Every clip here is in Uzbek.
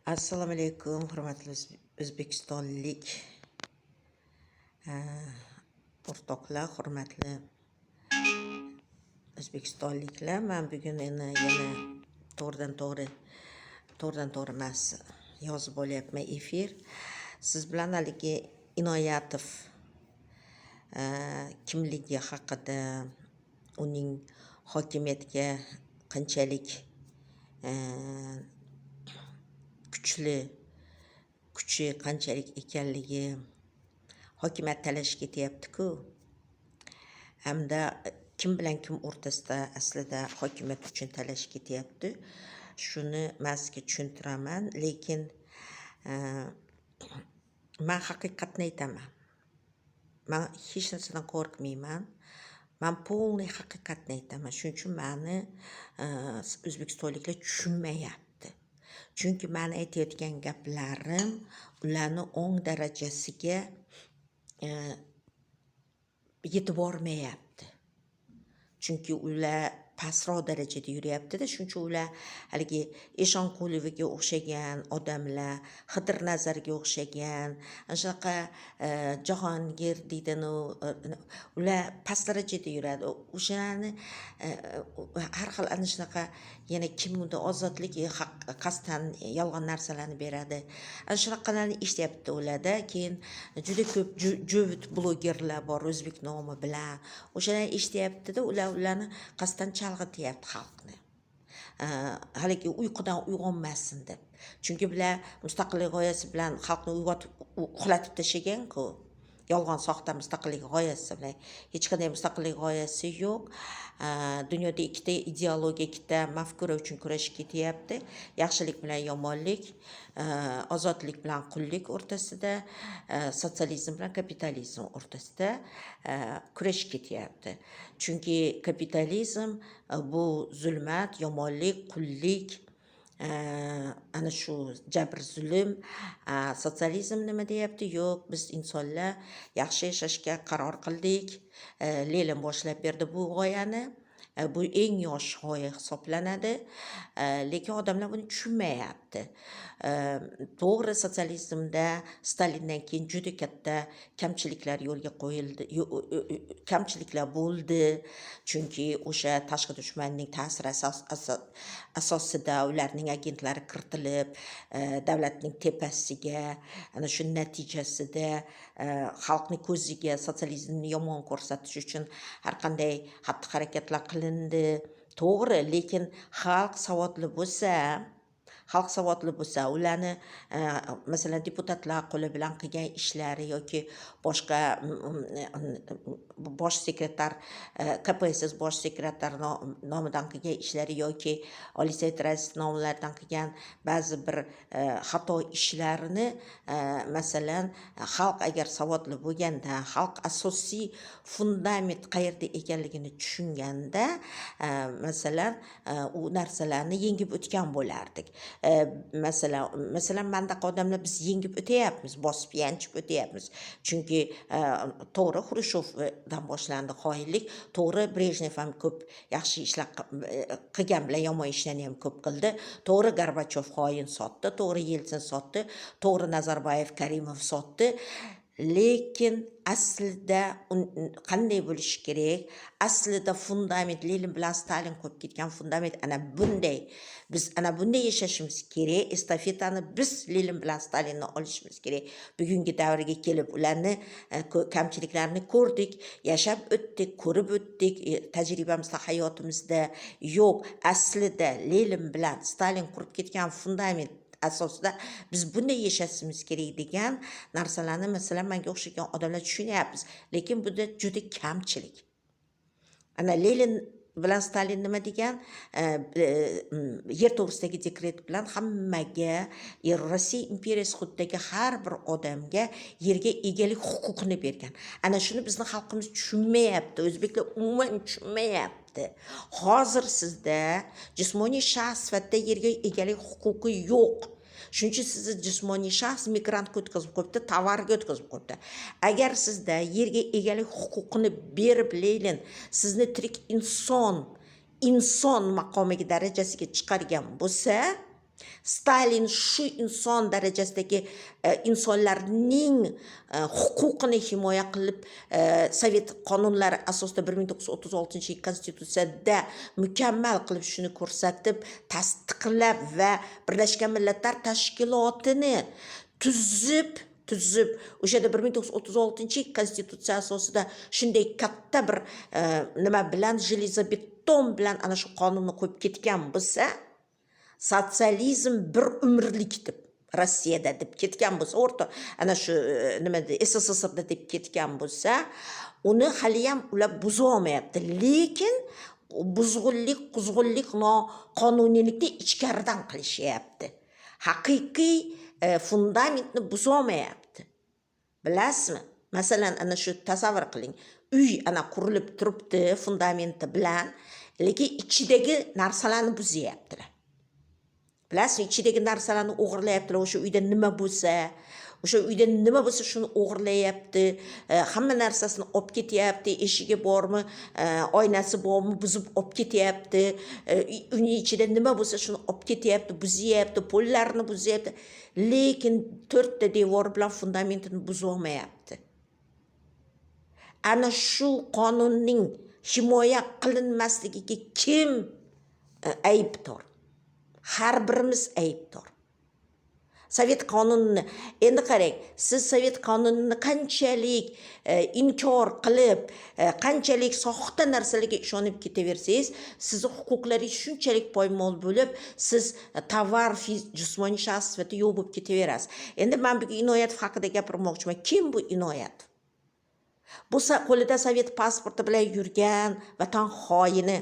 Assalomu alaykum, hurmatli o'zbekistonlik o'rtoqlar, hurmatli o'zbekistonliklar. Man bugun endi yana to'g'ridan to'g'ri, to'g'ridan to'g'ri emas, yozib olyapman efir. Siz bilan haligi Inoyatov kimligi haqida, uning hokimiyatga qanchalik kuchli, kuchi qanchalik ekanligi, hokimiyat talashi ketyapti-ku, hamda kim bilan kim o'rtasida aslida hokimiyat uchun talash ketyapti, shuni man sizga tushuntiraman. Lekin man haqiqatni aytaman, man hech narsadan qo'rqmayman, man полный haqiqatni aytaman. Shuning uchun mani o'zbekistonliklar tushunmayapti, chunki mani aytayotgan gaplarim ularni ong darajasiga yetib bormayapti, chunki ular pastroq darajada yuryaptida. Shuning uchun ular haligi Eshonqulovaga o'xshagan odamlar, Xidir Nazarga o'xshagan ana shunaqa Jahongir deydi, ular past darajada yuradi. O'shalarni har xil ana shunaqa, yana kim unda, Ozodlik qasddan yolg'on narsalarni beradi, ana shunaqalarni eshityapti ularda. Keyin juda ko'p juvut blogerlar bor o'zbek nomi bilan, o'shalarni eshityaptida ular, ularni qasddan chalg'ityapti xalqni, haligi uyqudan uyg'onmasin deb, chunki bular mustaqillik g'oyasi bilan xalqni uyg'otib, uxlatib tashlaganku, yolg'on, soxta mustaqillik g'oyasi bilan. Hech qanday mustaqillik g'oyasi yo'q. Dunyoda ikkita ideologiya, ikkita mafkura uchun kurash ketyapti: yaxshilik bilan yomonlik, ozodlik bilan qullik o'rtasida, sotsializm bilan kapitalizm o'rtasida kurash ketyapti, chunki kapitalizm bu zulmat, yomonlik, qullik, ana shu jabr, zulm. Sotsializm nima deyapti? Yo'q, biz insonlar yaxshi yashashga qaror qildik. Lenin boshlab berdi bu g'oyani. Bu eng yosh g'oya hisoblanadi, lekin odamlar buni tushunmayapti. To'g'ri, sotsializmda Stalindan keyin juda katta kamchiliklar yo'lga qo'yildi, kamchiliklar bo'ldi, chunki o'sha tashqi dushmanning ta'siri asosida ularning agentlari kiritilib davlatning tepasiga, ana shu natijasida xalqni ko'ziga sotsializmni yomon ko'rsatish uchun har qanday xatti harakatlar qilindi, to'g'ri. Lekin xalq savodli bo'lsa, xalq savodli bo'lsa, ularni masalan, deputatlar qo'li bilan qilgan ishlari yoki boshqa bosh sekretar, KPSS bosh sekretari nomidan qilgan ishlari yoki Oliy Sovet raisi nomlaridan qilgan ba'zi bir xato ishlarini, masalan, xalq agar savodli bo'lganda, xalq asosiy fundament qayerda ekanligini tushunganda, masalan, u narsalarni yengib o'tgan bo'lardik. Masalan, mandaqa odamlar, biz yengib o'tyapmiz, bosib yanchib o'tyapmiz, chunki to'g'ri, Xrushchevdan boshlandi xoinlik, to'g'ri, Brejnev ham ko'p yaxshi ishlar qilgan bilan yomon ishlarni ham ko'p qildi, to'g'ri, Gorbachov xoin sotdi, to'g'ri, Yeltsin sotdi, to'g'ri, Nazarboyev, Karimov sotdi, lekin aslida qanday bo'lishi kerak? Aslida fundament, Lenin bilan Stalin qo'yib ketgan fundament ana bunday, biz ana bunday yashashimiz kerak. Estafetani biz Lenin bilan Stalinni olishimiz kerak. Bugungi davrga kelib ularni kamchiliklarini ko'rdik, yashab o'tdik, ko'rib o'tdik, tajribamizda, hayotimizda. Yo'q, aslida Lenin bilan Stalin qurib ketgan fundament asosida biz bunday yashashimiz kerak degan narsalarni, masalan, manga o'xshagan odamlar tushunyapmiz, lekin bunda juda kamchilik. Ana Lenin bilan Stalin nima degan? Yer to'g'risidagi dekret bilan hammaga, Rossiya imperiyasi hududidagi har bir odamga yerga egalik huquqini bergan. Ana shuni bizni xalqimiz tushunmayapti, o'zbeklar umuman tushunmayapti. Hozir sizda jismoniy shaxs sifatida yerga egalik huquqi yo'q, shuning uchun sizni jismoniy shaxs migrantga o'tkazib qo'yibdi, tovarga o'tkazib qo'yibdi. Agar sizda yerga egalik huquqini berib, Lenin sizni tirik inson maqomiga, darajasiga chiqargan bo'lsa. Stalin shu inson darajasidagi insonlarning huquqini himoya qilib, sovet qonunlari asosida 1936 yil konstitutsiyada mukammal qilib shuni ko'rsatib, tasdiqlab va Birlashgan Millatlar Tashkilotini tuzib, o'shada 1936 yil konstitutsiya asosida shunday katta bir nima bilan, железобетон bilan ana shu qonunni qo'yib ketgan bo'lsa, sotsializm bir umrlik deb Rossiyada deb ketgan bo'lsa, o'rta ana shu nima deydi, SSSRda deb ketgan bo'lsa, uni haliyam ular buzolmayapti, lekin buzg'unlik, quzg'unlik, noqonuniylikni ichkaridan qilishyapti. Haqiqiy fundamentni buzolmayapti, bilasizmi? Masalan, ana shu tasavvur qiling, uy ana qurilib turibdi fundamenti bilan, lekin ichidagi narsalarni buzyaptilar, bilasizmi? Ichidagi narsalarni o'g'irlayaptilar. O'sha uyda nima bo'lsa, o'sha uyda nima bo'lsa, shuni o'g'irlayapti. Hamma narsasini olib ketyapti. Eshigi bormi, oynasi bormi, buzib olib ketyapti. Uyning ichida nima bo'lsa, shuni olib ketyapti, buzyapti, pollarni buzyapti, lekin to'rtta devor bilan fundamentini buzolmayapti. Ana shu qonunning himoya qilinmasligiga kim aybdor? Har birimiz aybdor. Sovet qonunini endi qarang, siz sovet qonunini qanchalik inkor qilib, qanchalik soxta narsalarga ishonib ketaversangiz, sizni huquqlaringiz shunchalik poymol bo'lib, siz tovar, jismoniy shaxs sifatida yo'q bo'lib ketaverasiz. Endi man bugun Inoyatov haqida gapirmoqchiman. Kim bu Inoyatov? Bu qo'lida sovet pasporti bilan yurgan vatan xoini.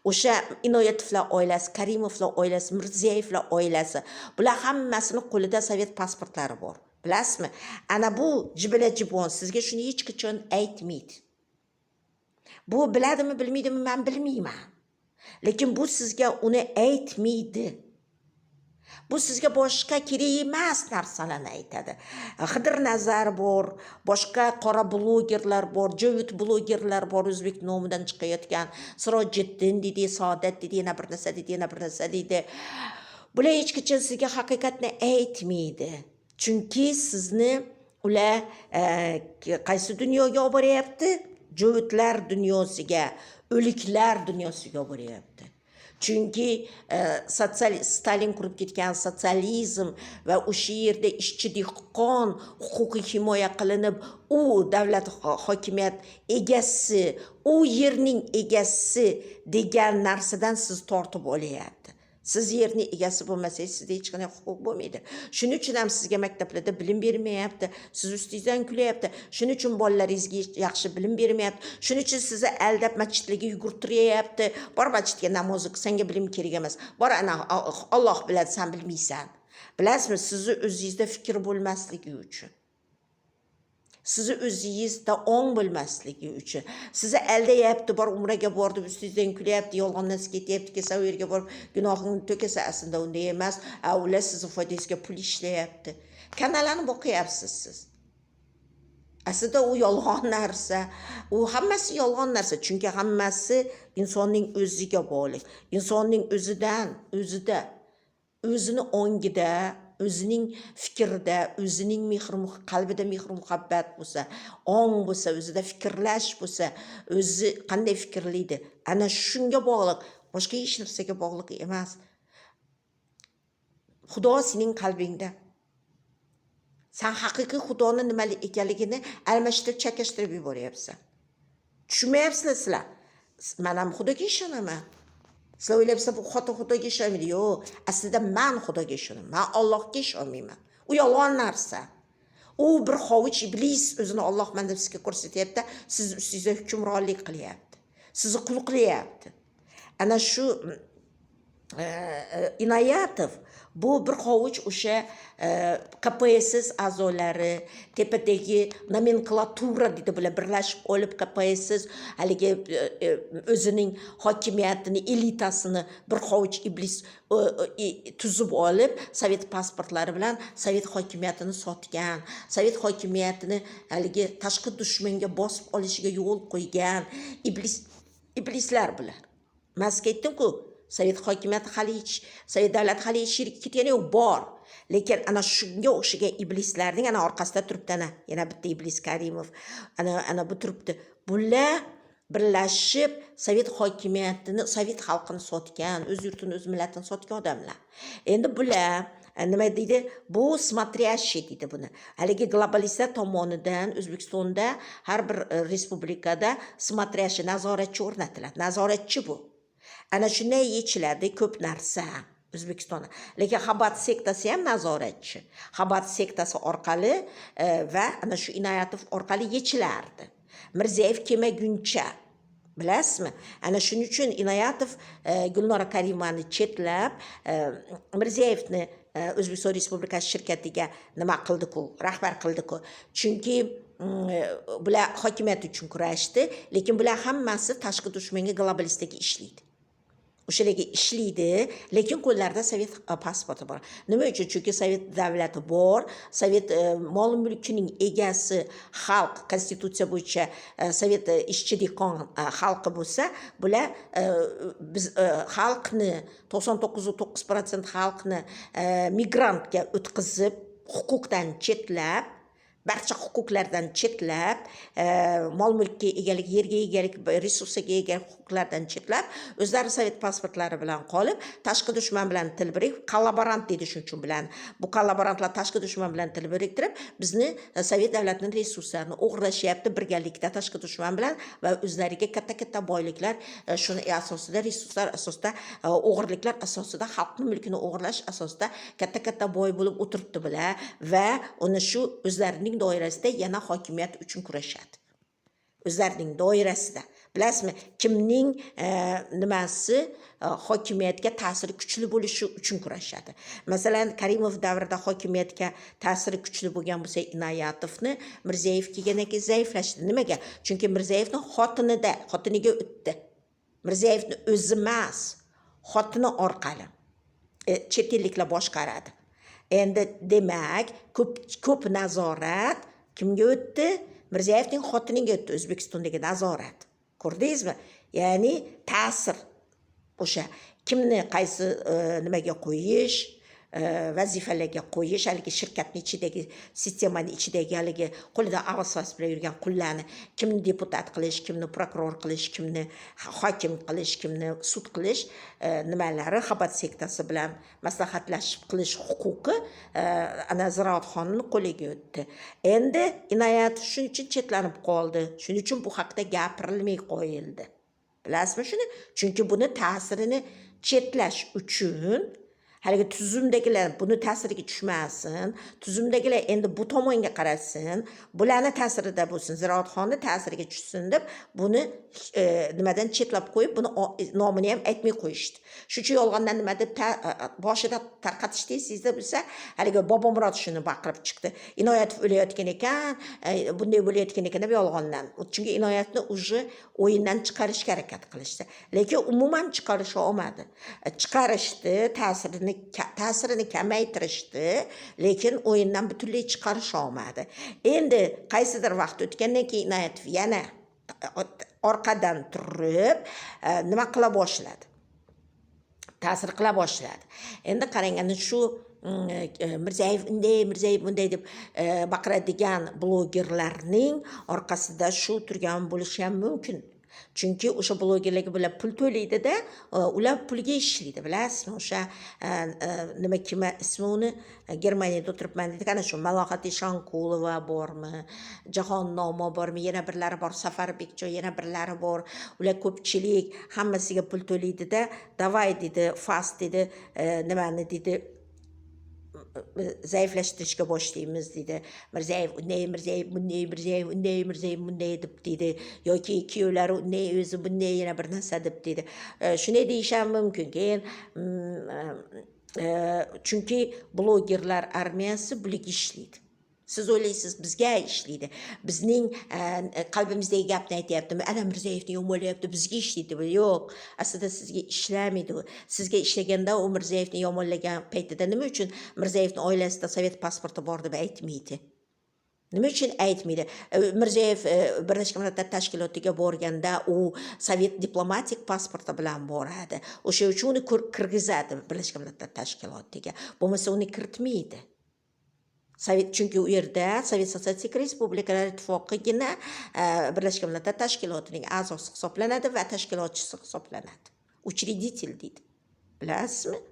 O'sha Inoyatovlar oilasi, Karimovlar oilasi, Mirziyevlar oilasi, bular hammasini qo'lida sovet pasportlari bor, bilasizmi? Ana bu jibila jibon sizga shuni hech qachon aytmaydi. Bu biladimi, bilmaydimi, man bilmayman, lekin bu sizga uni aytmaydi. Bu sizga boshqa kerak emas narsalarni aytadi. Xidir Nazar bor, boshqa qora blogerlar bor, jovut blogerlar bor, o'zbek nomidan chiqayotgan. Sirojiddin deydi, Saodat deydi, yana bir narsa deydi, yana bir narsa deydi. Bular hech qachon sizga haqiqatni aytmaydi, chunki sizni ular qaysi dunyoga olib boryapti? Jovutlar dunyosiga, o'liklar dunyosiga olib boryapti. Chunki Stalin qurib ketgan sotsializm va o'sha yerda ishchi, dehqon huquqi himoya qilinib, u davlat, hokimiyat egasi, u yerning egasi degan narsadan siz tortib olyapti. Siz yerni egasi bo'lmasangiz, sizda hech qanday huquq bo'lmaydi. Shuning uchun ham sizga maktablarda bilim bermayapti, siz ustingizdan kulyapti. Shuning uchun bolalaringizga yaxshi bilim bermayapti. Shuning uchun sizni aldab masjidlarga yugurtiryapti. Bor masjidga, namoz o'qi, senga bilim kerak emas, bor, ana Olloh biladi, san bilmaysan. Bilasizmi, sizni o'zingizda fikr bo'lmasligi uchun, sizni o'zingizda ong bo'lmasligi uchun sizni aldayapti. Bor, umraga bor deb ustingizdan kulyapti, yolg'ondan ketyapti. Kelsa, u yerga borib gunohingni to'kasan. Aslida unday emas, a ular sizni foydangizga pul ishlayapti. Kanallarni boqyapsiz siz, aslida u yolg'on narsa, u hammasi yolg'on narsa, chunki hammasi insonning o'ziga bog'liq. Insonning o'zidan, o'zida, o'zini ongida, o'zining fikrida, o'zining mehr, qalbida mehr muhabbat bo'lsa, ong bo'lsa, o'zida fikrlash bo'lsa, o'zi qanday fikrlaydi, ana shunga bog'liq, boshqa hech narsaga bog'liq emas. Xudo sening qalbingda. San haqiqiy xudoni nima ekanligini almashtirib, chakashtirib yuboryapsan. Tushunmayapsizlar sizlar. Man ham xudoga ishonaman. Sizlar o'ylayapsizlar, bu xotin xudoga ishonmaydi. Yo'q, aslida man xudoga ishonaman, man Ollohga ishonmayman. U yolg'on narsa. U bir hovuch iblis o'zini Ollohman deb sizga ko'rsatyapti, siz ustingizda hukmronlik qilyapti, sizni qul qilyapti. Ana shu Inoyatov bu bir hovuch o'sha KPSS a'zolari, tepadagi nomenklatura deydi. Bular birlashib olib, KPSS haligi o'zining hokimiyatini, elitasini bir hovuch iblis tuzib olib, sovet pasportlari bilan sovet hokimiyatini sotgan, sovet hokimiyatini haligi tashqi dushmanga bosib olishiga yo'l qo'ygan iblis, iblislar bular. Man sizga aytdimku. Sovet hokimiyati hali hech, sovet davlati hali hech yerga ketgani yo'q, bor. Lekin ana shunga o'xshagan iblislarning ana orqasida turibdi, ana yana bitta iblis Karimov, ana bu turibdi. Bular birlashib sovet hokimiyatini, sovet xalqini sotgan, o'z yurtini, o'z millatini sotgan odamlar. Endi bular nima deydi? Bu смотрящий deydi buni. Haligi globalistlar tomonidan O'zbekistonda har bir respublikada смотрящий, nazoratchi o'rnatiladi. Nazoratchi bu. Ana shunday yechiladi ko'p narsa O'zbekistonda. Lekin Xabat sektasi ham nazoratchi. Xabat sektasi orqali va ana shu Inoyatov orqali yechilardi. Mirziyoyev kelmaguncha, bilasizmi? Ana shuning uchun Inoyatov Gulnora Karimovani chetlab, Mirziyoyevni O'zbekiston Respublikasi shirkatiga nima qildiku, rahbar qildiku. Chunki bular hokimiyat uchun kurashdi, lekin bular hammasi tashqi dushmanga, globalistlarga ishlaydi. O'shalarga ishlaydi, lekin qo'llarida sovet pasporti bor. Nima uchun? Chunki sovet davlati bor, sovet mol mulkining egasi xalq, konstitutsiya bo'yicha sovet ishchi dehqon xalqi bo'lsa, bular biz xalqni, 99,9% xalqni migrantga o'tkazib, huquqdan chetlab, barcha huquqlardan chetlab, mol mulkka egalik, yerga egalik, resursga egalik huquqlardan chetlab, o'zlari sovet pasportlari bilan qolib, tashqi dushman bilan til birikib, kollaborant deydi shuning uchun bilan. Bu kollaborantlar tashqi dushman bilan til biriktirib, bizni sovet davlatining resurslarini o'g'irlashyapti birgalikda tashqi dushman bilan va o'zlariga katta katta boyliklar shuni asosida, resurslar asosida, o'g'irliklar asosida, xalqni mulkini o'g'irlash asosida katta katta boy bo'lib o'tiribdi bular va uni shu o'zlarining doirasida yana hokimiyat uchun kurashadi. O'zlarining doirasida, bilasizmi, kimning nimasi hokimiyatga ta'siri kuchli bo'lishi uchun kurashadi. Masalan, Karimov davrida hokimiyatga ta'siri kuchli bo'lgan bo'lsa Inoyatovni, Mirziyoyev kelgandan keyin zaiflashdi. Nimaga? Chunki Mirziyoyevni xotinida, xotiniga o'tdi. Mirziyoyevni o'zi emas, xotini orqali chet elliklar boshqaradi. Endi demak, ko'p ko'p nazorat kimga o'tdi? Mirziyoyevning xotiniga o'tdi O'zbekistondagi nazorat. Ko'rdingizmi? Ya'ni ta'sir o'sha kimni qaysi nimaga qo'yish, vazifalarga qo'yish, haligi shirkatni ichidagi, sistemani ichidagi haligi qo'lida avas bilan yurgan qullarni kimni deputat qilish, kimni prokuror qilish, kimni hokim qilish, kimni sud qilish, nimalari Xabat sektasi bilan maslahatlashib qilish huquqi ana Ziroatxonni qo'liga o'tdi. Endi Inoyatov shuning uchun chetlanib qoldi. Shuning uchun bu haqda gapirilmay qo'yildi. Bilasizmi shuni? Chunki buni ta'sirini chetlash uchun, haligi tuzumdagilar buni ta'siriga tushmasin, tuzumdagilar endi bu tomonga qarasin, bularni ta'sirida bo'lsin, Ziroatxonni ta'siriga tushsin deb buni nimadan chetlab qo'yib, buni nomini ham aytmay qo'yishdi. Shuning uchun yolg'ondan nima deb boshida tarqatishdi, esingizda bo'lsa, haligi Bobomurod shuni baqirib chiqdi: Inoyatov o'layotgan ekan, bunday bo'layotgan ekan deb yolg'ondan. Chunki Inoyatni уже o'yindan chiqarishga harakat qilishdi, lekin umuman chiqarisha olmadi. Chiqarishdi, ta'sirini kamaytirishdi, lekin o'yindan butunlay chiqarisha olmadi. Endi qaysidir vaqt o'tgandan keyin Inoyatov yana orqadan turib nima qila boshladi, ta'sir qila boshladi. Endi qarang, ana shu Mirziyoyev unday, Mirziyoyev bunday deb baqiradigan blogerlarning orqasida shu turgan bo'lishi ham mumkin, chunki o'sha blogerlarga bular pul to'laydida, ular pulga ishlaydi, bilasizmi? O'sha nima, kim ismi uni, Germaniyada o'tiribman deydi, ana shu Malohat Eshonqulova bormi, Jahonnoma bormi, yana birlari bor, Safar Bekjo, yana birlari bor. Ular ko'pchilik hammasiga pul to'laydida, давай deydi, fast deydi, nimani deydi, zaiflashtirishga boshlaymiz deydi. Mirziyoyev unday, Mirziyoyev bunday, Mirziyoyev unday, Mirziyoyev bunday deb deydi yoki kuyovlari unday, o'zi bunday, yana bir narsa deb deydi. Shunday deyish ham mumkin keyin, chunki blogerlar armiyasi bularga ishlaydi. Siz o'ylaysiz, bizga ishlaydi, bizning qalbimizdagi gapni aytyaptimi, ana Mirziyoyevni yomonlayapti, bizga ishlaydi bu. Yo'q, aslida sizga ishlamaydi u. Sizga ishlaganda u Mirziyoyevni yomonlagan paytida nima uchun Mirziyoyevni oilasida sovet pasporti bor deb aytmaydi? Nima uchun aytmaydi? Mirziyoyev Birlashgan Millatlar Tashkilotiga borganda u sovet diplomatik pasporti bilan boradi. O'sha uchun uni kirgizadi Birlashgan Millatlar Tashkilotiga. Bo'lmasa uni kiritmaydi. Sovet, chunki u yerda Sovet Sotsialistik Respublikalar Ittifoqigina Birlashgan Millatlar Tashkilotining a'zosi hisoblanadi va tashkilotchisi hisoblanadi. Учредитель deydi. Bilasizmi?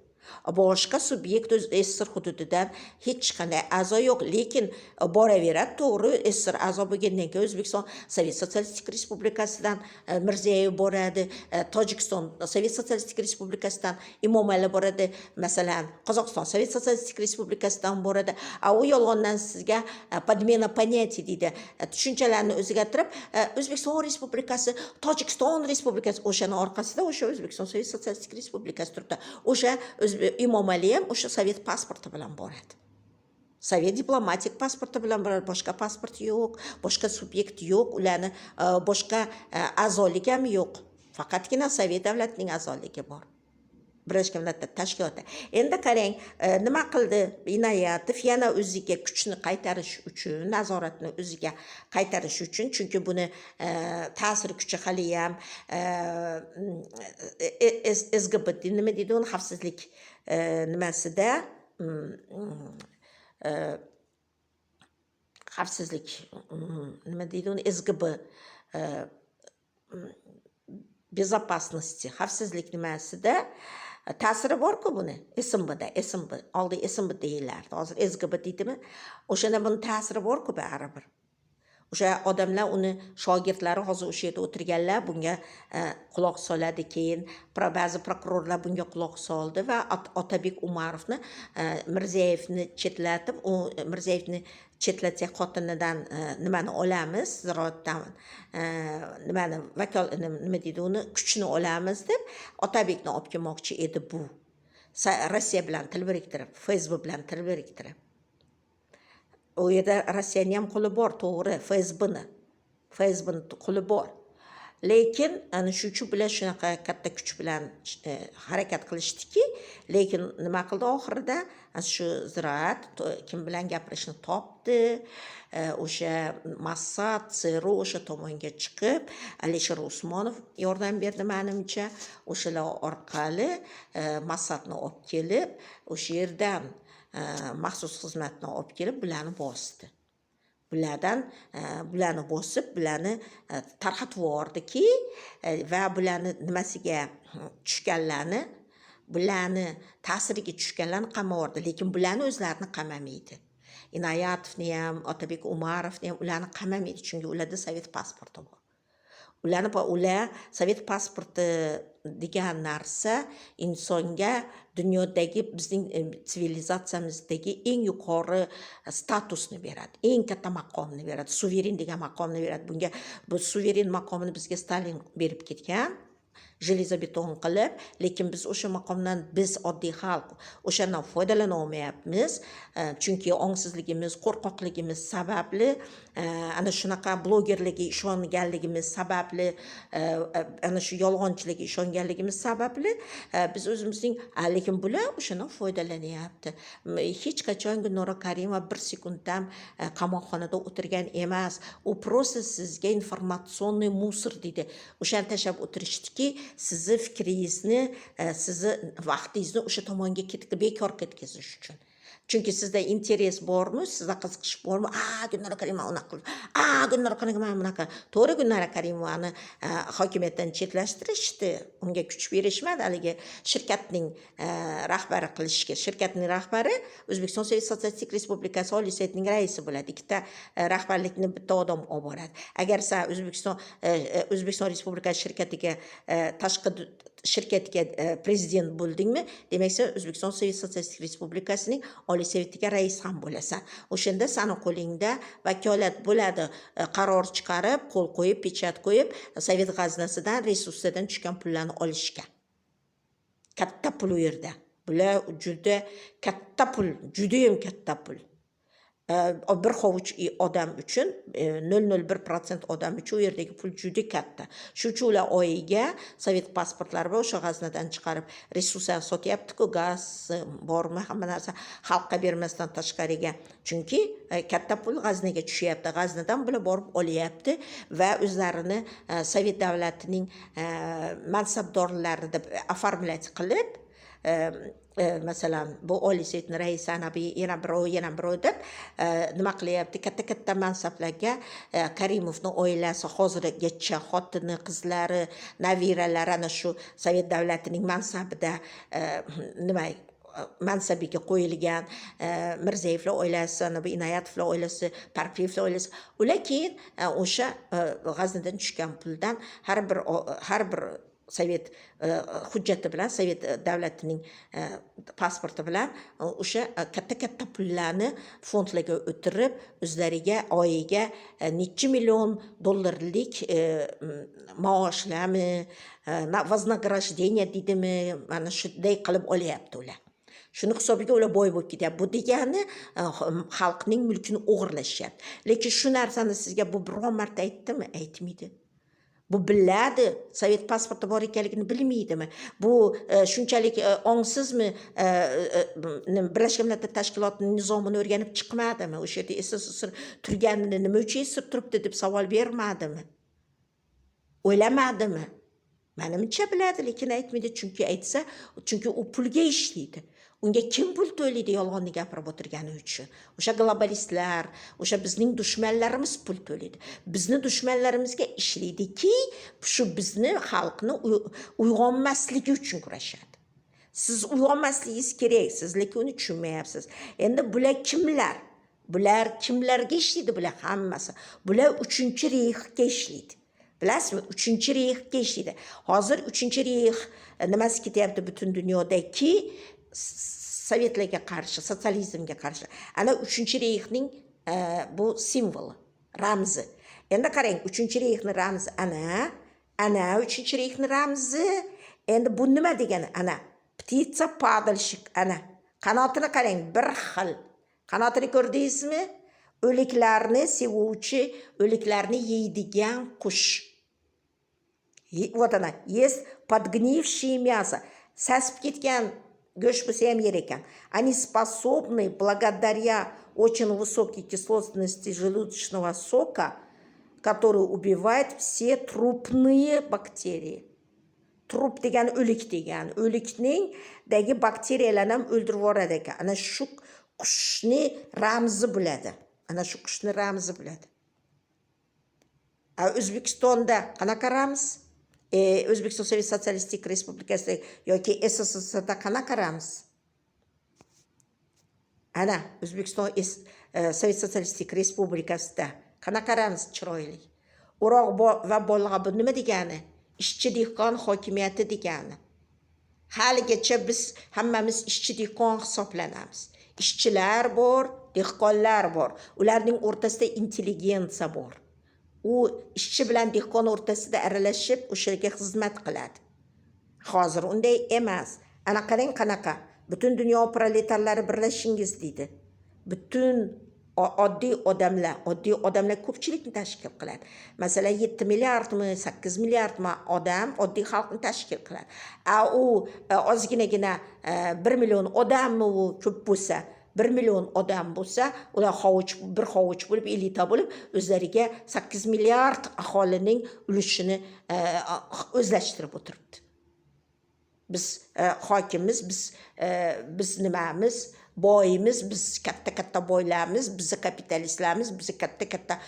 Boshqa subyekt o'z SSSR hududidan hech qanday a'zo yo'q, lekin boraveradi, to'g'ri, SSSR a'zo bo'lgandan keyin O'zbekiston Sovet Sotsialistik Respublikasidan Mirziyoyev boradi, Tojikiston Sovet Sotsialistik Respublikasidan Emomali boradi, masalan, Qozog'iston Sovet Sotsialistik Respublikasidan boradi. A u yolg'ondan sizga подмена понятий deydi, tushunchalarni o'zgartirib, O'zbekiston Respublikasi, Tojikiston Respublikasi, o'shani orqasida o'sha O'zbekiston Sovet Sotsialistik Respublikasi turibdi. O'sha Emomali ham o'sha sovet pasporti bilan boradi, sovet diplomatik pasporti bilan boradi. Boshqa pasport yo'q, boshqa subyekt yo'q, ularni boshqa a'zolik ham yo'q, faqatgina sovet davlatining a'zoligi bor Birlashgan Millatlar Tashkiloti. Endi qarang, nima qildi Inoyatov? Yana o'ziga kuchni qaytarish uchun, nazoratni o'ziga qaytarish uchun, chunki buni ta'sir kuchi haliyam SGB, nima deydi uni, xavfsizlik nimasida, xavfsizlik, nima deydi uni, SGB, безопасности, xavfsizlik nimasida ta'siri borku buni. SMBda, SMB, oldin SMB deyilardi, hozir SGB deydimi, o'shanda buni ta'siri borku baribir. O'sha odamlar, uni shogirdlari, hozir o'sha yerda o'tirganlar bunga quloq soladi. Keyin ba'zi prokurorlar bunga quloq soldi va Otabek Umarovni, Mirziyoyevni chetlatib, u Mirziyoyevni chetlatsak, xotinidan nimani olamiz, Ziroatdan nimani, vakol, nima deydi uni, kuchni olamiz deb Otabekni olib kelmoqchi edi bu. Rossiya bilan til biriktirib, FSB bilan til biriktirib. U yerda Rossiyani ham qo'li bor, to'g'ri, FSBni qo'li bor, lekin ana shu uchun bular shunaqa katta kuch bilan harakat qilishdiki. Lekin nima qildi oxirida? Ana shu Ziroat kim bilan gapirishni topdi, o'sha Mossad, ЦРУ, o'sha tomonga chiqib, Alisher Usmonov yordam berdi manimcha, o'shalar orqali Mossadni olib kelib, o'sha yerdan maxsus xizmatni olib kelib, bularni bosdi. Bulardan bularni bosib, bularni tarqatib yubordiki va bularni nimasiga tushganlarni, bularni ta'siriga tushganlarni qamab yubordi, lekin bularni o'zlarini qamamaydi. Inoyatovni ham, Otabek Umarovni ham, ularni qamamaydi, chunki ularda sovet pasporti bor. Ularni, ular sovet pasporti degan narsa insonga dunyodagi, bizning sivilizatsiyamizdagi eng yuqori statusni beradi, eng katta maqomni beradi, suveren degan maqomni beradi. Bunga, bu suveren maqomini bizga Stalin berib ketgan, железобетон qilib, lekin biz o'sha maqomdan, biz oddiy xalq o'shandan foydalana olmayapmiz, chunki ongsizligimiz, qo'rqoqligimiz sababli, ana shunaqa blogerlarga ishonganligimiz sababli, ana shu yolg'onchilarga ishonganligimiz sababli biz o'zimizning, lekin bular o'shandan foydalanyapti. Hech qachon Gulnora Karimova bir sekund ham qamoqxonada o'tirgan emas. U просто sizga информационный мусор deydi, o'shani tashlab o'tirishdiki, sizni fikringizni, sizni vaqtingizni o'sha tomonga bekor ketkazish uchun. Chunki sizda интерес bormi, sizda qiziqish bormi? A, Gulnora Karimova unaqa qildi, a, Gulnora Karimova bunaqa. To'g'ri, Gulnora Karimovani hokimiyatdan chetlashtirishdi, unga kuch berishmadi haligi shirkatning rahbari qilishga. Shirkatning rahbari O'zbekiston Sovet Sotsialistik Respublikasi Oliy Sovetining raisi bo'ladi. Ikkita rahbarlikni bitta odam olib boradi. Agar san O'zbekiston Respublikasi shirkatiga, tashqi shirkatga prezident bo'ldingmi, demak, sen O'zbekiston Sovet Sotsialistik Respublikasining Oliy Sovetiga rais ham bo'lasan. O'shanda sani qo'lingda vakolat bo'ladi, qaror chiqarib, qo'l qo'yib, pechat qo'yib, sovet g'aznasidan, resurslardan tushgan pullarni olishga. Katta pul u yerda. Bular juda katta pul, judayam katta pul. Bir hovuch odam uchun, 0,01% odam uchun u yerdagi pul juda katta. Shuning uchun ular oyiga sovet pasportlari bilan o'sha g'aznadan chiqarib resurslarni sotyapti-ku, gaz bormi, hamma narsa xalqqa bermasdan tashqariga. Chunki katta pul g'aznaga tushyapti. G'aznadan bular borib olyapti va o'zlarini sovet davlatining mansabdorlari deb оформлять qilib, masalan, bu Oliy Sovetni raisi, ana bu yana birov, yana birov deb nima qilyapti, katta katta mansablarga. Karimovni oilasi hozirgacha, xotini, qizlari, nabiralari ana shu sovet davlatining mansabida, nima, mansabiga qo'yilgan. Mirzayevlar oilasi, ana bu Inoyatovlar oilasi, Parpiyevlar oilasi, ular keyin o'sha g'aznadan tushgan puldan har bir sovet hujjati bilan, sovet davlatining pasporti bilan o'sha katta katta pullarni fondlarga o'tirib, o'zlariga oyiga necha million dollarlik maoshlarmi, вознаграждение deydimi, mana shunday qilib olyapti ular. Shuni hisobiga ular boy bo'lib ketyapti. Bu degani xalqning mulkini o'g'irlashyapti. Lekin shu narsani sizga bu biron marta aytdimi? Aytmaydi. Bu biladi, sovet pasporti bor ekanligini bilmaydimi bu? Shunchalik ongsizmi? Birlashgan Millatlar Tashkilotini nizomini o'rganib chiqmadimi? O'sha yerda SSSR turganini, nima uchun SSSR turibdi deb savol bermadimi, o'ylamadimi? Manimcha, biladi, lekin aytmaydi. Chunki aytsa, chunki u pulga ishlaydi. Unga kim pul to'laydi yolg'onni gapirib o'tirgani uchun? O'sha globalistlar, o'sha bizning dushmanlarimiz pul to'laydi. Bizni dushmanlarimizga ishlaydiki, shu bizni xalqni uyg'onmasligi uchun kurashadi. Siz uyg'onmasligingiz kerak, siz lekin uni tushunmayapsiz. Endi bular kimlar? Bular kimlarga ishlaydi? Bular hammasi, bular Uchinchi reyxga ishlaydi, bilasizmi? Uchinchi reyxga ishlaydi. Hozir Uchinchi reyx nimasi ketyapti butun dunyodaki sovetlarga qarshi, sotsializmga qarshi. Ana Uchinchi reyxning bu simvoli, ramzi. Endi qarang, Uchinchi reyxni ramzi ana Uchinchi reyxni ramzi. Endi bu nima degani? Ana птица падальщик, ana qanotini qarang, bir xil qanotini ko'rdingizmi? O'liklarni sevuvchi, o'liklarni yeydigan qush. Вот она ест подгнившее мясо. Sasib ketgan go'sht bo'lsa ham yer ekan. Они способны благодаря очень высокой кислотности желудочного сока, который убивает все трупные бактерии. Труп degani o'lik degani. O'likningdagi bakteriyalarni ham o'ldirib yuboradi ekan. Ana shu qushni ramzi bo'ladi. Ana shu qushni ramzi bo'ladi. A O'zbekistonda qanaqa ramz? O'zbekiston Sovet Sotsialistik Respublikasida yoki SSSRda qanaqa ramz? Ana O'zbekiston Sovet Sotsialistik Respublikasida qanaqa ramz? Chiroyli o'roq va bolg'a. Bu nima degani? Ishchi dehqon hokimiyati degani. Haligacha biz hammamiz ishchi dehqon hisoblanamiz. Ishchilar bor, dehqonlar bor, ularning o'rtasida intelligensiya bor. U ishchi bilan dehqon o'rtasida aralashib, o'shaga xizmat qiladi. Hozir unday emas. Ana qarang, qanaqa butun dunyo proletarlari birlashingiz deydi. Butun oddiy odamlar, oddiy odamlar ko'pchilikni tashkil qiladi. Masalan, 7 milliardmi, 8 milliardmi odam oddiy xalqni tashkil qiladi. A u ozginagina 1 million odammi, u ko'p bo'lsa 1 million odam bo'lsa, ular hovuch, bir hovuch bo'lib, elita bo'lib, o'zlariga 8 milliard aholining ulushini o'zlashtirib o'tiribdi. Biz hokimmiz, biz nimamiz, boyimiz, biz katta katta boylarmiz, bizni kapitalistlarmiz, bizni katta katta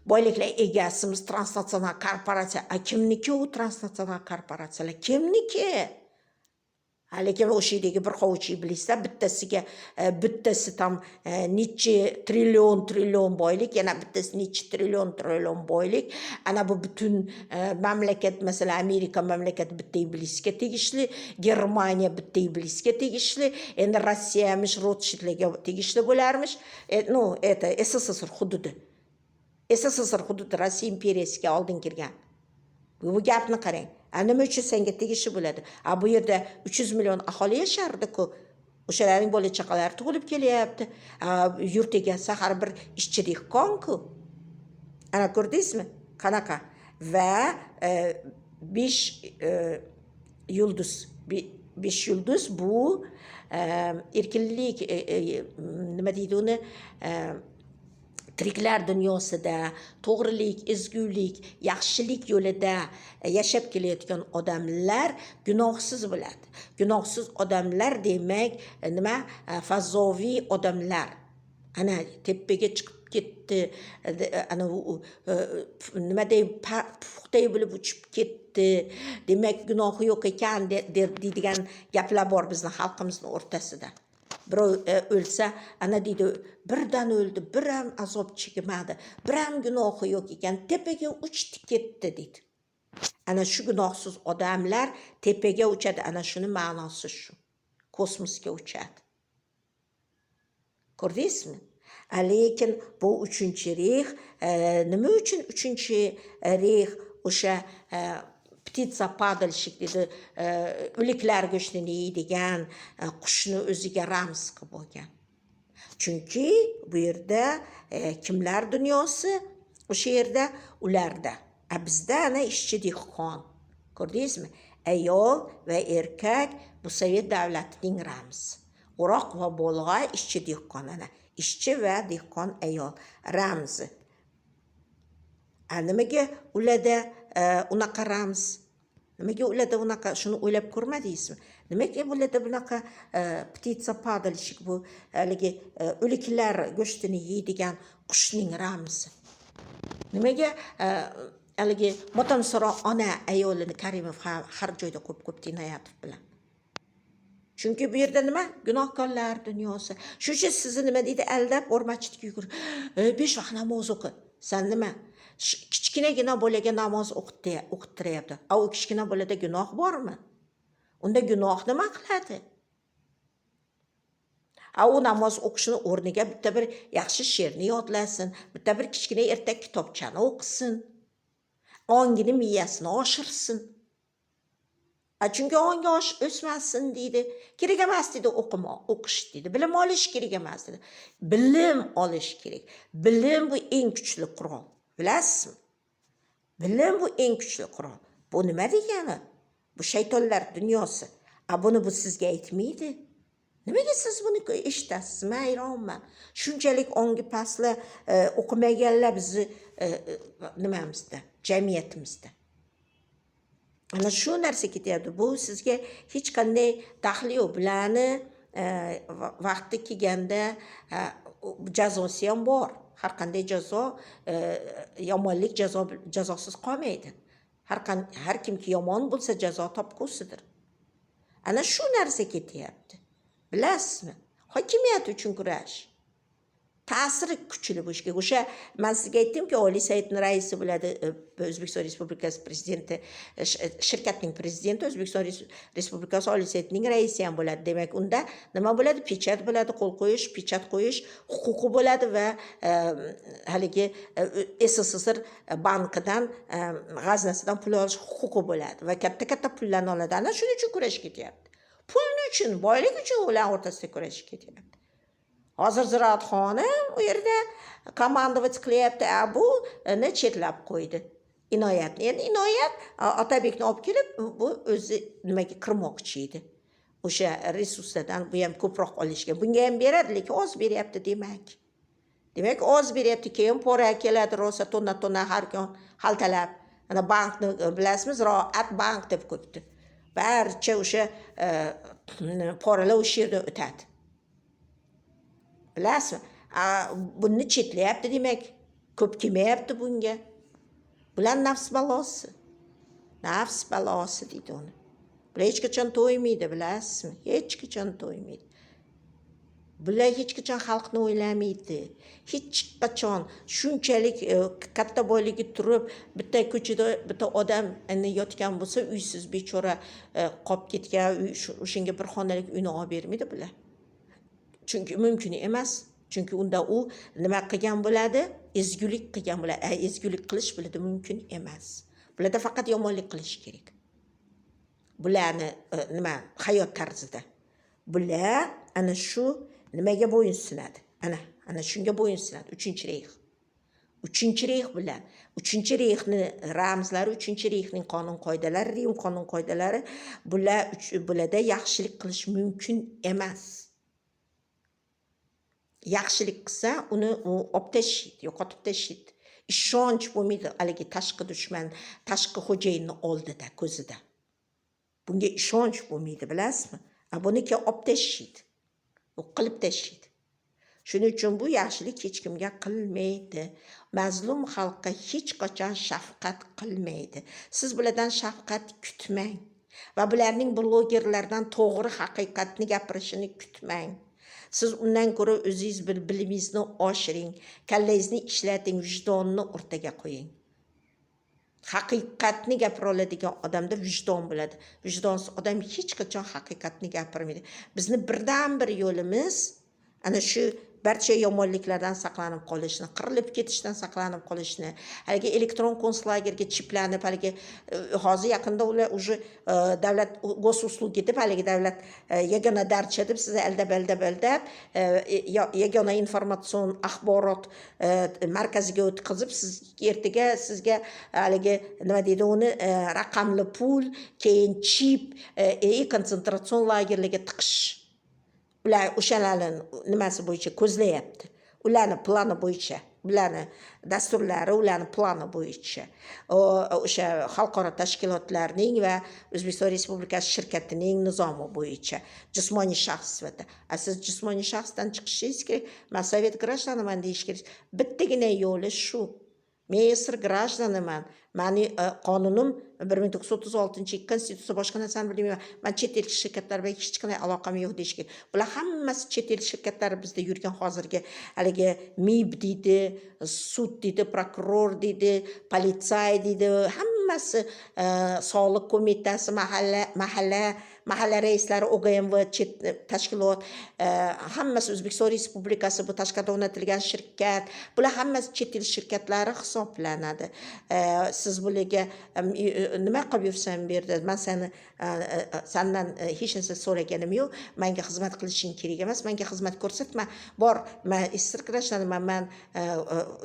boyliklar egasimiz, transnatsional korporatsiya. A kimniki u transnatsional korporatsiyalar, kimniki? Ha, lekin o'sha yerdagi bir hovuch iblislar bittasiga bittasi там necha trillion trillion boylik, yana bittasi necha trillion trillion boylik. Ana bu butun mamlakat, masalan, Amerika mamlakati bitta iblisga tegishli, Germaniya bitta iblisga tegishli, endi Rossiyamish Rotshildlarga tegishli bo'larmish. Ну, это SSSR hududi, SSSR hududi Rossiya imperiyasiga oldin kirgan. Bu gapni qarang. A nima uchun senga tegishli bo'ladi? A bu yerda 300 million aholi yashardi-ku. O'shalarning bola chaqalari tug'ilib kelyapti. Yurt egasi har bir ishchi dehqon-ku. Ana ko'rdingizmi? Qanaqa? Va 5 yulduz, 5 yulduz bu erkinlik, nima deydi uni, tiriklar dunyosida to'g'rilik, ezgulik, yaxshilik yo'lida yashab kelayotgan odamlar gunohsiz bo'ladi. Gunohsiz odamlar demak nima? Fazoviy odamlar. Ana tepaga chiqib ketdi, ana u nimaday puxday bo'lib uchib ketdi. Demak, gunohi yo'q ekan deydigan gaplar bor bizni xalqimizni o'rtasida. Birov o'lsa, ana deydi, birdan o'ldi, bir ham azob chekmadi, bir ham gunohi yo'q ekan, tepaga uchdi ketdi deydi. Ana shu gunohsiz odamlar tepaga uchadi, ana shuni ma'nosi shu. Kosmosga uchadi. Ko'rdingizmi? Lekin bu uchinchi reyx, nima uchun uchinchi reyx o'sha птица падальщик dedi, o'liklar go'shtini yeydigan qushni o'ziga ramz qilib olgan. Chunki bu yerda kimlar dunyosi o'sha yerda ularda. Bizda ana ishchi dehqon. Ko'rdingizmi? Ayol va erkak bu sovet davlatining ramzi. O'roq va bolg'a ishchi dehqon ana. Ishchi va dehqon ayol ramzi. Nimaga ularda unaqa ramz? Nimaga ularda unaqa, shuni o'ylab ko'rmadingizmi? Nimaga ularda bunaqa птица падальщик bu haligi o'liklar go'shtini yeydigan qushning ramzi? Nimaga haligi motamsaro ona ayolini Karimov har joyda qo'yib qo'yibdi Inoyatov bilan? Chunki bu yerda nima? Gunohkorlar dunyosi. Shu uchun sizni nima deydi? Aldab o'rmachitga yugurib, 5 vaqt namoz o'qi. Sen nima? Kichkinagina bolaga namoz o'qittiryapti. U kichkina bolada gunoh bormi? Unda gunoh nima qiladi? U namoz o'qishini o'rniga bitta bir yaxshi she'rni yodlasin, bitta bir kichkina ertak kitobchani o'qisin. Ongini, miyasini oshirsin. Chunki ongi o'smasin deydi. Kerak emas deydi o'qish deydi. Bilim olish kerak emas deydi. Bilim olish kerak. Bilim bu eng kuchli qurol. Bilasizmi? Bilim bu eng kuchli qurol. Bu nima degani? Bu shaytonlar dunyosi. Buni bu sizga aytmaydi. Nimaga siz buni eshitasiz? Men hayronman. Shunchalik ongi pastlar, o'qimaganlar bizni nimamizda, jamiyatimizda. Ana shu narsa ketyapti. Bu sizga hech qanday daxli yo'q. Bularni vaqti kelganda jazosi ham bor. Har qanday jazo, yomonlik jazosiz qolmaydi. Har kimki yomon bo'lsa jazo topqusidir. Ana shu narsa ketyapti. Bilasizmi? Hokimiyat uchun kurash. Ta'siri kuchli bu ishga. O'sha men sizga aytdimki, Oliy Sovetning raisi bo'ladi, O'zbekiston Respublikasi prezidenti, shirkatning prezidenti O'zbekiston Respublikasi Oliy Sovetining raisi ham bo'ladi. Demak, unda nima bo'ladi? Pechat bo'ladi, qo'l qo'yish, pechat qo'yish huquqi bo'ladi va haligi SSSR bankidan, g'aznasidan pul olish huquqi bo'ladi va katta-katta pullarni oladi. Ana shuning uchun kurash ketyapti. Pulni uchun, boylik uchun ular o'rtasida kurash ketyapti. Hozir Ziroat xonim u yerda командовать qilyapti, bu chetlab qo'ydi. Inoyatni. Endi Inoyat Otabekni olib kelib, bu o'zi nimaga kirmoqchi edi. O'sha resurslardan bu ham ko'proq olishga. Bunga ham beradi, lekin oz beryapti demak. Demak, oz beryapti, keyin pora keladi rosa tonna-tonna har kun xaltalab. Ana bankni bilasizmi, Ziroat bank deb qo'yibdi. Barcha o'sha poralar o'sha yerdan o'tadi. Bilasizmi? Buni chetlayapti demak, ko'p kelmayapti bunga. Bular nafs balosi. Nafs balosi deydi uni. Bular hech qachon to'ymaydi, bilasizmi? Hech qachon to'ymaydi. Bular hech qachon xalqni o'ylamaydi. Hech qachon shunchalik katta boyligi turib, bitta ko'chada bitta odam endi yotgan bo'lsa, uysiz bechora qolib ketgan, o'shanga bir xonalik uyni olib bermaydi bular. Chunki mumkin emas. Chunki unda u nima qilgan bo'ladi? Ezgulik qilgan bo'ladi. Ezgulik qilish bularda mumkin emas. Bularda faqat yomonlik qilish kerak. Bularni nima hayot tarzida. Bular Ana shu nimaga bo'yinsunadi? Ana shunga bo'yinsunadi Uchinchi reyx. Uchinchi reyx bilan, Uchinchi reyxni ramzlari, Uchinchi reyxning qonun qoidalari, Rim qonun qoidalari. Bular, bularda yaxshilik qilish mumkin emas. Yaxshilik qilsa, uni u olib tashlaydi, yo'qotib tashlaydi. Ishonch bo'lmaydi haligi tashqi dushman, tashqi xo'jayinni oldida, ko'zida. Bunga ishonch bo'lmaydi, bilasizmi? A buniki olib tashlaydi, yo'q qilib tashlaydi. Shuning uchun bu yaxshilik hech kimga qilmaydi, mazlum xalqqa hech qachon shafqat qilmaydi. Siz bulardan shafqat kutmang va bularning blogerlardan to'g'ri, haqiqatni gapirishini kutmang. Siz undan ko'ra o'zingiz bir bilimingizni oshiring, kallangizni ishlating, vijdonni o'rtaga qo'ying. Haqiqatni gapira oladigan odamda vijdon bo'ladi. Vijdonsiz odam hech qachon haqiqatni gapirmaydi. Bizni birdan bir yo'limiz ana shu, barcha yomonliklardan saqlanib qolishni, qirilib ketishdan saqlanib qolishni, haligi elektron konslagerga chiplanib, haligi hozir yaqinda ular уже davlat госуслуги deb, haligi davlat yagona darcha deb sizni aldab, aldab, aldab, yagona informatsion axborot markaziga o'tkazib, siz ertaga sizga haligi, nima deydi uni, raqamli pul, keyin chip и konsentratsiyon lagerlarga tiqish. Ular o'shalarni nimasi bo'yicha ko'zlayapti, ularni plani bo'yicha, ularni dasturlari, ularni plani bo'yicha, o'sha xalqaro tashkilotlarning va O'zbekiston Respublikasi shirkatining nizomi bo'yicha jismoniy shaxs sifatida. A siz jismoniy shaxsdan chiqishingiz kerak. "Man sovet граждан iman", deyish kerak. Bittagina yo'li shu: "Men СССР граждан iman, mani qonunim 1936-yil konstitutsiya, boshqa narsani bilmayman, man chet el shirkatlari bilan hech qanday aloqam yo'q", deyish kerak. Bular hammasi chet el shirkatlari bizda yurgan hozirgi haligi MIB deydi, sud deydi, prokuror deydi, politsay deydi, hammasi, soliq qo'mitasi, mahalla raislari, ОГМВ, chet tashkilot, hammasi O'zbekiston Respublikasi, bu tashqarida o'rnatilgan shirkat, bular hammasi chet el shirkatlari hisoblanadi. Siz bularga "Nima qilib yursan bu yerda? Man sani sandan hech narsa so'raganim yo'q, manga xizmat qilishing kerak emas, manga xizmat ko'rsatma, bor, man СССР граждан iman, man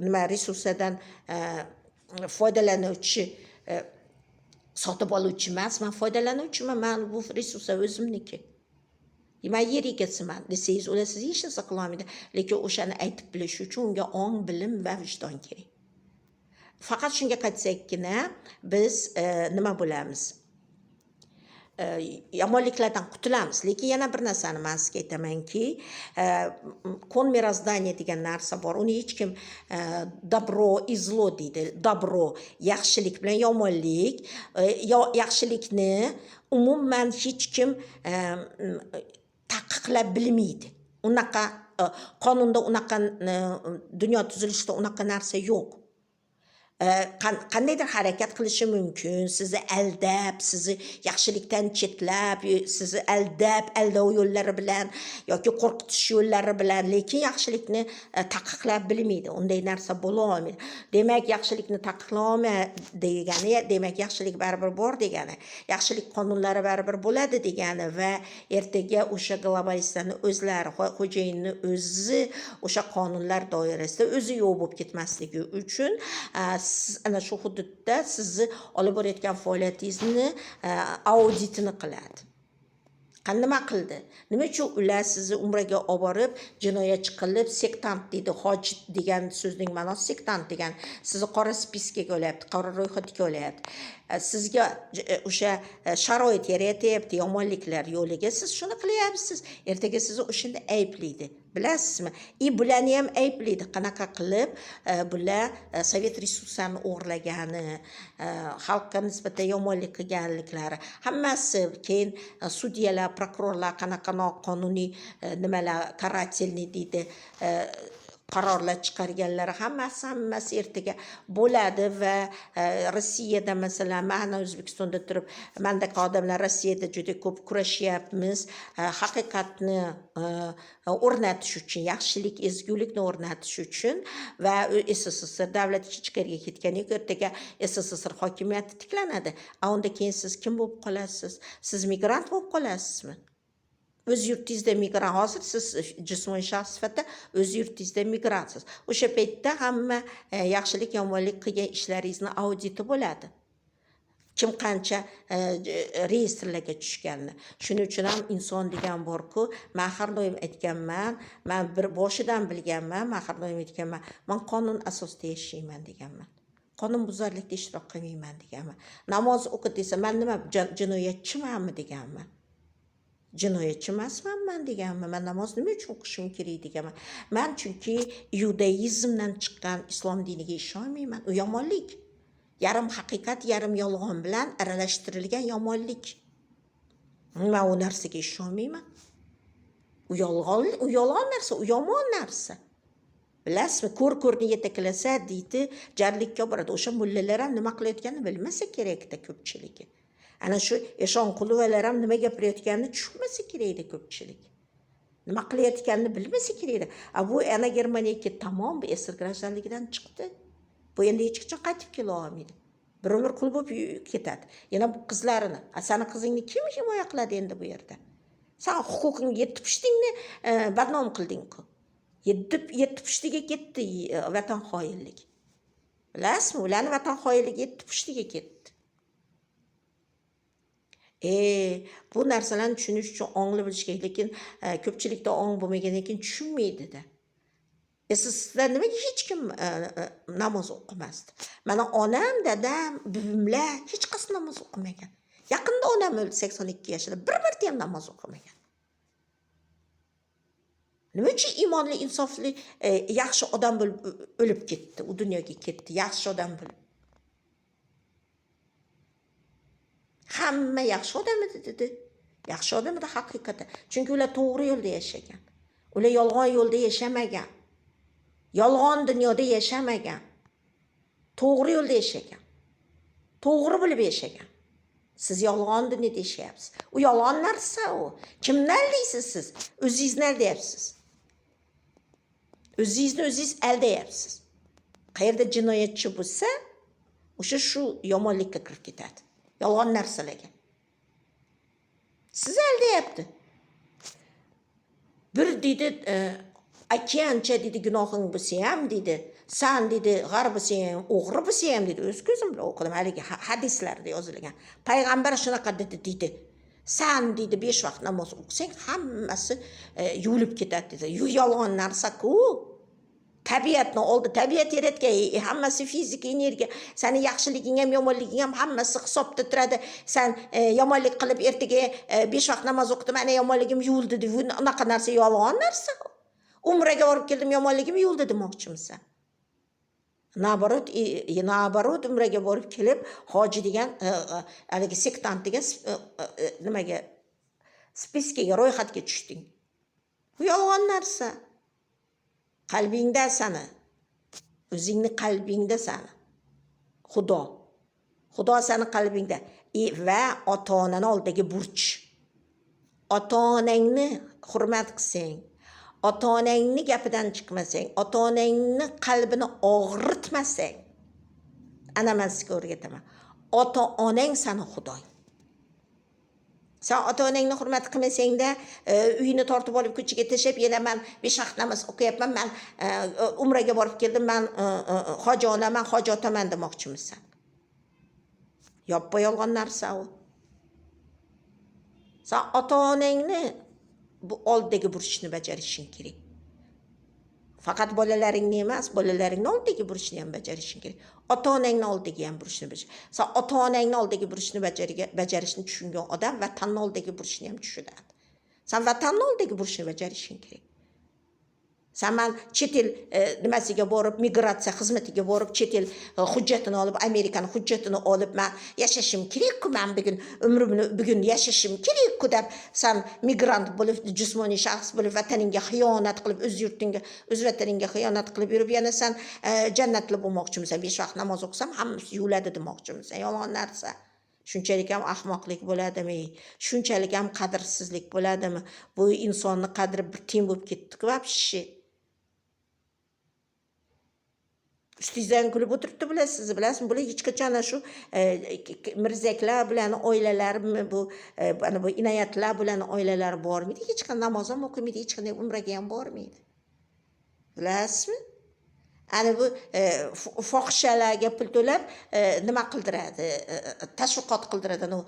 nima, resurslardan foydalanuvchi, sotib oluvchi emasman, foydalanuvchiman, man bu resurslar o'zimniki, man yer egasiman", desangiz, ular sizga hech narsa qilolmaydi. Lekin o'shani aytib bilish uchun unga ong, bilim va vijdon kerak. Faqat shunga qaytsakkina biz nima bo'lamiz, yomonliklardan qutulamiz. Lekin yana bir narsani man sizga aytamanki, кон мироздания degan narsa bor. Uni hech kim добро и зло deydi, добро, yaxshilik bilan yomonlik. Yaxshilikni umuman hech kim taqiqlab bilmaydi. Unaqa qonunda, unaqa dunyo tuzilishida unaqa narsa yo'q. Qandaydir harakat qilishi mumkin, sizni aldab, sizni yaxshilikdan chetlab, sizni aldab, aldov yo'llari bilan yoki qo'rqitish yo'llari bilan, lekin yaxshilikni taqiqlab bilmaydi. Unday narsa bo'la olmaydi. Demak, yaxshilikni taqiqlay olmaydi degani, demak, yaxshilik baribir bor degani, yaxshilik qonunlari baribir bo'ladi degani. Va ertaga o'sha globalistlarni o'zlari, xo'jayinni o'zi o'sha qonunlar doirasida o'zi yo'q bo'lib ketmasligi uchun siz ana shu hududda sizni olib borayotgan faoliyatingizni auditini qiladi. Nima qildi? Nima uchun ular sizni umraga olib borib, jinoyatchi qilib, sektant deydi, hoji degan so'zning ma'nosi sektant degan, sizni qora списка ga olyapti, qora ro'yxatga olyapti? Sizga o'sha sharoit yaratyapti yomonliklar yo'liga. Siz shuni qilyapsiz, ertaga sizni o'shanda ayblaydi, bilasizmi? И bularni ham ayblaydi, qanaqa qilib bular sovet resurslarini o'g'irlagani, xalqqa nisbatan yomonlik qilganliklari, hammasi. Keyin sudyalar, prokurorlar qanaqa noqonuniy nimalar, карательный deydi, qarorlar chiqarganlari, hammasi, hammasi ertaga bo'ladi. Va Rossiyada, masalan, mana O'zbekistonda turib, mandaqa odamlar Rossiyada juda ko'p kurashyapmiz haqiqatni o'rnatish uchun, yaxshilik, ezgulikni o'rnatish uchun. Va СССР davlati hech qayerga ketgani yo'q. Ertaga СССР hokimiyati tiklanadi. A unda keyin siz kim bo'lib qolasiz? Siz migrant bo'lib qolasizmi? O'z yurtingizda migrant, hozir siz jismoniy shaxs sifatida o'z yurtingizda migrantsiz. O'sha paytda hamma yaxshilik, yomonlik qilgan ishlaringizni auditi bo'ladi. Kim qancha reyestrlarga tushganini. Shuning uchun ham inson degan borku, man har doim aytganman, man bir boshidan bilganman, man har doim aytganman, man qonun asosida yashayman deganman. Qonunbuzarlikda ishtirok qilmayman deganman. Namoz o'qi desa, man nima jinoyatchimanmi deganman. Jinoyatchi emasman man deganman. Man namoz nima uchun o'qishim kerak deganman. Man chunki iudaizmdan chiqqan islom diniga ishonmayman. U yomonlik. Yarim haqiqat, yarim yolg'on bilan aralashtirilgan yomonlik. Man u narsaga ishonmayman. U yolg'on, u yolg'on narsa, u yomon narsa. Bilasizmi, ko'r ko'rni yetaklasa deydi, jarlikka boradi. O'sha mullalar ham nima qilayotganini bilmasa kerakda ko'pchiligi. Ana shu Eshonqulovalar ham nima gapirayotganini tushunmasa kerakda ko'pchilik. Nima qilayotganini bilmasa kerakda. A bu ana Germaniyaga ketdi, tamom, bu SSR граждан ligidan chiqdi. Bu endi hech qachon qaytib kela olmaydi. Bir umr qul bo'lib ketadi. Yana bu qizlarini, a sani qizingni kim himoya qiladi endi bu yerda? San huquqingni yetti pushtingni badnom qilding-ku. Yetti pushtiga ketdi vatan xoinligi. Bilasizmi, ularni vatan xoinligi yetti pushtiga ketdi. Bu narsalarni tushunish uchun ongli bo'lish kerak, lekin ko'pchilikda ong bo'lmagandan keyin tushunmaydida. Sizlar nimaga hech kim namoz o'qimasdi? Mana onam, dadam, buvimlar hech qaysi namoz o'qimagan. Yaqinda onam o'ldi 82 yoshida, bir marta ham namoz o'qimagan. Nima uchun iymonli, insofli, yaxshi odam bo'lib o'lib ketdi, u dunyoga ketdi, yaxshi odam bo'lib. Hamma yaxshi odam edi dedi. Yaxshi odam edi haqiqatan. Chunki ular to'g'ri yo'lda yashagan. Ular yolg'on yo'lda yashamagan. Yolg'on dunyoda yashamagan. To'g'ri yo'lda yashagan. To'g'ri bilib yashagan. Siz yolg'on dunyoda yashayapsiz. U yolg'on narsa u. Kimni aldaysiz siz? O'zingizni aldayapsiz. O'zingizni o'zingiz aldayapsiz. Qayerda jinoyatchi bo'lsa, o'sha shu yomonlikka kirib ketadi. Yolg'on narsalarga. Siz aldayapti. Bir deydi, okeancha deydi gunohing bo'lsa ham deydi, san deydi g'ar bo'lsang ham, o'g'ri bo'lsang ham deydi. O'z ko'zim bilan o'qidim, haligi hadislarda yozilgan. Payg'ambar shunaqa dedi deydi. San deydi 5 vaqt namoz o'qisang hammasi yuvilib ketadi deydi. Yolg'on narsa-ku. Tabiatni oldi, tabiat yaratgan, hammasi fizika, energiya. Sani yaxshiliging ham, yomonliging ham hammasi hisobda turadi. San yomonlik qilib ertaga 5 vaqt namoz o'qidim, ana yomonligim yuvildi deb, unaqa narsa yolg'on narsa. Umraga borib keldim, yomonligim yuvildi demoqchimisan? Naborot, naborot umraga borib kelib, hoji degan, haligi sektant degan nimaga, spiskaga, ro'yxatga tushding. Bu yolg'on narsa. Qalbingda sani, o'zingni qalbingda sani. Xudo. Xudo sani qalbingda. Va ota-onani oldidagi burch. Ota-onangni hurmat qilsang, ota-onangni gapidan chiqmasang, ota-onangni qalbini og'ritmasang, ana men sizga o'rgataman. Ota-onang sani Xudoy. Sen ota-onangni hurmat qilmasangda, uyini tortib olib ko'chaga tashlab, yana man 5 vaqt namoz o'qiyapman, man umraga borib keldim, man hoji onaman, hoji otaman demoqchimisan? Yoppa yolg'on narsa u. Sen ota-onangni bu oldidagi burchni bajarishing kerak. Faqat bolalaringni emas, bolalaringni oldidagi burchni ham bajarishing kerak. Ota-onangni oldidagi ham burchni bajar. Sen ota-onangni oldidagi burchni bajarishni tushungan odam vatanni oldidagi burchni ham tushunadi. Sen vatanni oldidagi burchni bajarishing kerak. Sen man chet el nimasiga borib, migratsiya xizmatiga borib, chet el hujjatini olib, Amerikani hujjatini olib, man yashashim kerak-ku, man bugun umrimni bugun yashashim kerak-ku deb sen migrant bo'lib, jismoniy shaxs bo'lib, vataningga xiyonat qilib, o'z yurtingga, o'z vataningga xiyonat qilib yurib, yana sen jannatli bo'lmoqchimisan, 5 vaqt namoz o'qisam hammasi yuviladi demoqchimisan. Yolg'on narsa. Shunchalik ham ahmoqlik bo'ladimi? Shunchalik ham qadrsizlik bo'ladimi? Bu insonni qadri bir tiyin bo'lib ketdi-ku вообще. Ustingizdan kulib o'tiribdi bular sizni, bilasizmi? Bular hech qachon ana shu mirzaklar bularni oilalari, bu ana bu inoyatlar bularni oilalari bormaydi, hech qanday namoz ham o'qimaydi, hech qanday umraga ham bormaydi, bilasizmi? Ana bu fohishalarga pul to'lab nima qildiradi, tashviqot qildiradi. Anavi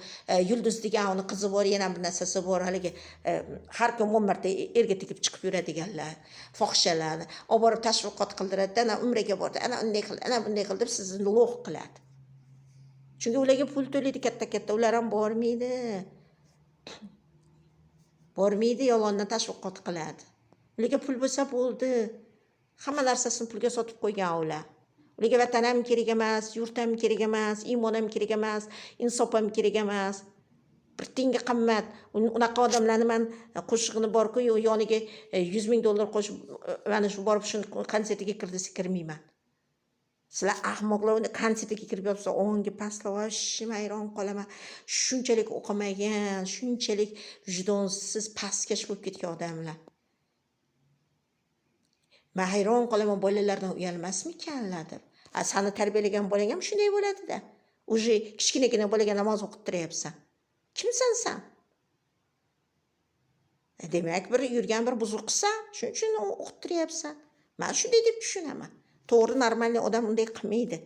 Yulduz degan uni qizi bor, yana bir narsasi bor, haligi har kun 10 marta erga tegib chiqib yuradiganlar, fohishalarni olib borib tashviqot qildiradida, ana umraga bordi, ana unday qildi, ana bunday qildi deb sizni лох qiladi. Chunki ularga pul to'laydi katta katta, ular ham bormaydi, bormaydi, yolg'ondan tashviqot qiladi. Ularga pul bo'lsa bo'ldi, hamma narsasini pulga sotib qo'ygan ular. Ularga vatan ham kerak emas, yurt ham kerak emas, iymon ham kerak emas, insof ham kerak emas, bir tiyinga qimmat. Unaqa odamlarni man qo'shig'ini borku, yoniga 100 000 dollar qo'shib, mana shu borib shuni konsertiga kir desa, kirmayman. Sizlar ahmoqlar uni konsertiga kirib yotsa, ongi pastlab, вообще hayron qolaman. Shunchalik o'qimagan, shunchalik vijdonsiz, pastkash bo'lib ketgan odamlar. Man hayron qolaman, bolalardan uyalmasmikanlar deb. A sani tarbiyalagan bolang ham shunday bo'ladida. Уже kichkinagina bolaga namoz o'qittiryapsan. Kimsan san? Demak, bir yurgan bir buzuqsan, shuning uchun o'qittiryapsan. Man shunday deb tushunaman. To'g'ri, нормальный odam unday qilmaydi.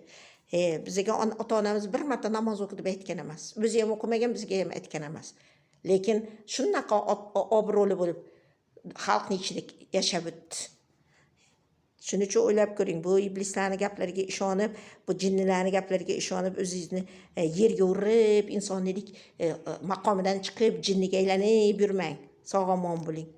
Bizga ota onamiz bir marta namoz o'qi deb aytgan emas. O'zi ham o'qimagan, bizga ham aytgan emas. Lekin shunaqa obro'li bo'lib xalqni ichida yashab o'tdi. Shuning uchun o'ylab ko'ring, bu iblislarni gaplariga ishonib, bu jinnilarni gaplariga ishonib, o'zingizni yerga urib, insoniylik maqomidan chiqib, jinniga aylanib yurmang. Sog' omon bo'ling.